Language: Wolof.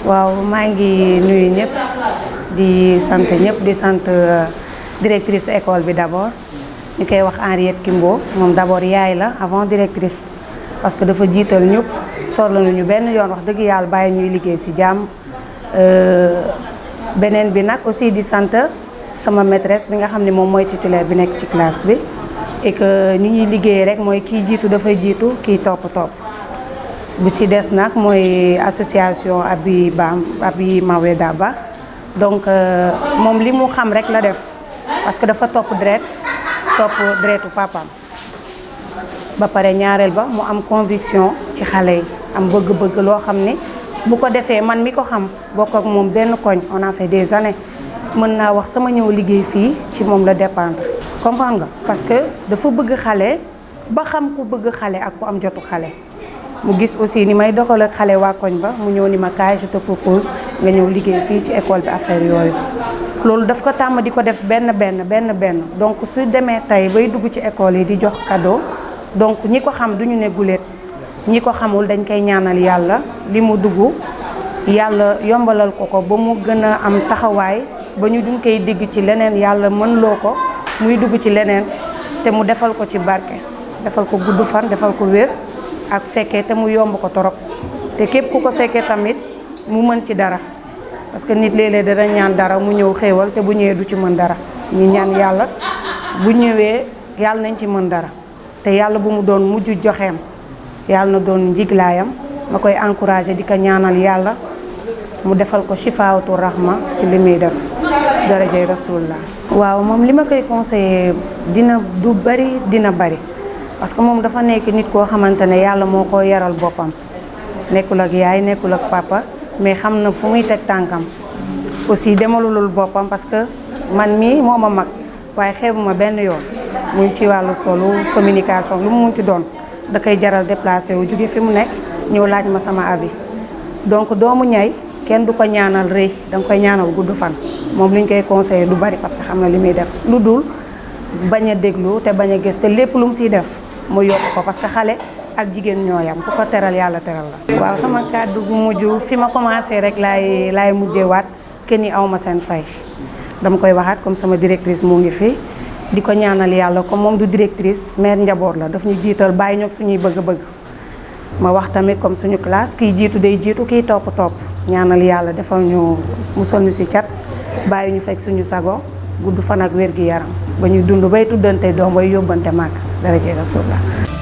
waaw maa ngi nuyu ñëpp di sant ñëpp di sant directrice su école bi d'abord ñu koy wax Henriette Kimbo moom d'abord yaay la avant directrice parce que dafa jiital ñëpp sorlu ñu benn yoon wax dëgg yàlla bàyyi ñuy liggéey ci jàmm beneen bi nag aussi di sant sama maîtresse bi nga xam ne moom mooy titulaire bi nekk ci classe bi et que ñu ñuy liggéey rek mooy kii jiitu dafay jiitu kii topp bu ci des nag mooy association Abi Maweda Ba donc moom li mu xam rek la def parce que dafa topp deretu papaam ba pare ñaareel ba mu am conviction ci xale yi am bëgg-bëgg loo xam ni bu ko defee man mi ko xam bokk ak moom benn koñ on a fait des années mën naa wax sama ñëw liggéey fii ci moom la dépendre comprendre nga parce que dafa bëgg xale ba xam ku bëgg xale ak ku am jotu xale mu gis aussi ni may doxal ak xale waa koñ ba mu ñëw ni ma kaay je te propose nga ñëw liggéey fii ci école bi affaire yooyu loolu daf ko tàmm di ko def benn donc su demee tey bay dugg ci école yi di jox cadeau donc ñi ko xam duñu ne guléet ñi ko xamul dañ koy ñaanal yàlla li mu dugg yàlla yombalal ko ba mu gën a am taxawaay ba ñu duñ koy digg ci leneen yàlla mën loo ko muy dugg ci leneen te mu defal ko ci barke defal ko gudd fan defal ko wér ak fekkee te mu yomb ko torop te képp ku ko fekkee tamit mu mën ci dara parce que nit léeg-léeg dana ñaan dara mu ñëw xéewal te bu ñëwee du ci mën dara ñu ñaan yàlla bu ñëwee yàlla nañ ci mën dara te yàlla bu mu doon mujj joxeem yàlla na doon njiglaayam ma koy encouragé di ko ñaanal yàlla mu defal ko shifaawatu rahma ci li muy def darajay rasulullah waaw moom li ma koy conseillé dina bari parce que moom dafa nekk nit koo xamante ne yàlla moo ko yaral boppam nekkul ak yaay nekkul ak papa mais xam na fu muy teg tànkam aussi demalulul boppam parce que man mii moo ma mag waaye xeebuma benn yoon muy ci wàllu solo communication lu mu munti doon da koy jaral déplacé wu jóge fi mu nekk ñëw laaj ma sama avis donc doomu ñay kenn du ko ñaanal rëy danga koy ñaanal gudd fan moom li ñu koy conseillé du bari parce que xam na li muy def lu dul bañ a déglu te bañ a gis te lépp lu mu siy def mu yokk ko parce que xale ak jigéen ñoo yam ku ko teral yàlla teral la. waaw sama kàddu gu mujj fi ma commencé rek laay mujjee waat kenn ni aw ma seen fay dama koy waxaat comme sama directrice mu ngi fi di ko ñaanal yàlla comme moom du directrice mère njaboot la daf ñu jiital bàyyi ñoog suñuy bëgg-bëgg ma wax tamit comme suñu classe kiy jiitu day jiitu kiy topp ñaanal yàlla defal ñu musal ñu ci cat bàyyi ñu fekk suñu sago gudd fan ak wér gi yaram ba ñuy dund bay tuddante doom bay yóbbante màgg daraje Rasulullah